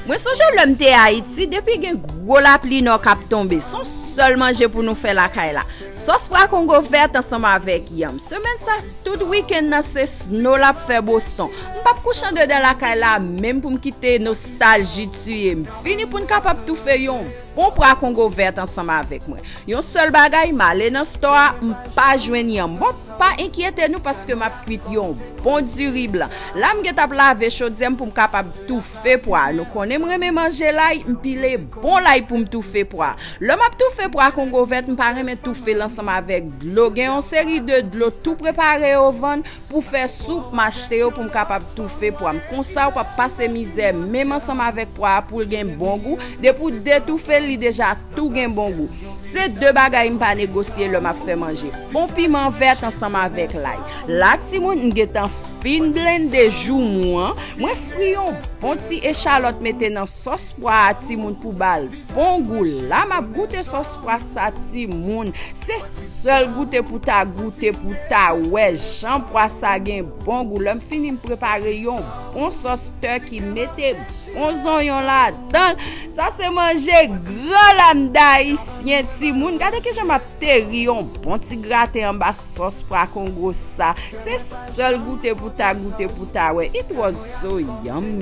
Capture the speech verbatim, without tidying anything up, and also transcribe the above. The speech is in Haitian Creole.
Mwen sonje lè m te Ayiti, depi gen gwo lapli nò k ap tonbe, se yon sèl manje pou nou fè lakay la. Sòs pwa kongo vèt ansanm avèk yanm. Semèn sa, tout wikenn nan se sno l ap fè Boston. M p ap kouche andedan lakay la menm pou m kite nostalji tiye m. Vini pou n kapab toufe yon bon pwa kongo vèt ansanm avèk mwen. Yon sèl bagay, m ale nan stò a, m pa jwenn yanm. Bon, pa enkyete nou paske m ap kwit yon bon diri blan. La m gentan ap lave chodyè m pou m kapab toufe pwa. Nou konnen m renmen manje lay, m pile bon lay pou m toufe pwa. Lè m ap toufe pwa kongo vèt, m pa renmen toufe l ansanm avèk dlo. Gen yon seri de dlo tou prepare yo vann pou fè soup, m achte yo pou m kapab toufe pwa m. Konsa ou p ap pase mizè menm ansanm avèk pwa a pou l gen bon gou. Depi w detoufe l, li deja tou gen bon gou. Se de bagay m pa negosye lè m ap fè manje. Bon piman vèt ansanm avèk lay. La timoun, m gentan fin blende joumou an. Mwen fri yon bon ti echalòt mete nan sòs pwa a timoun pou ba l bon gou. La m ap goute sòs pwa sa timoun. Se sèl goute pou ta goute pou ta wè jan pwa sa gen bon gou. Lè m fini m prepare yon bon sòs turkey, mete bon zonyon ladan l. Sa se manje gran lamda ayisyen timoun. Gade kijan m ap teri yon bon ti graten anba sòs pwa kongo sa. Se sèl goute pou ta goute pou ta wè. It was so yummy.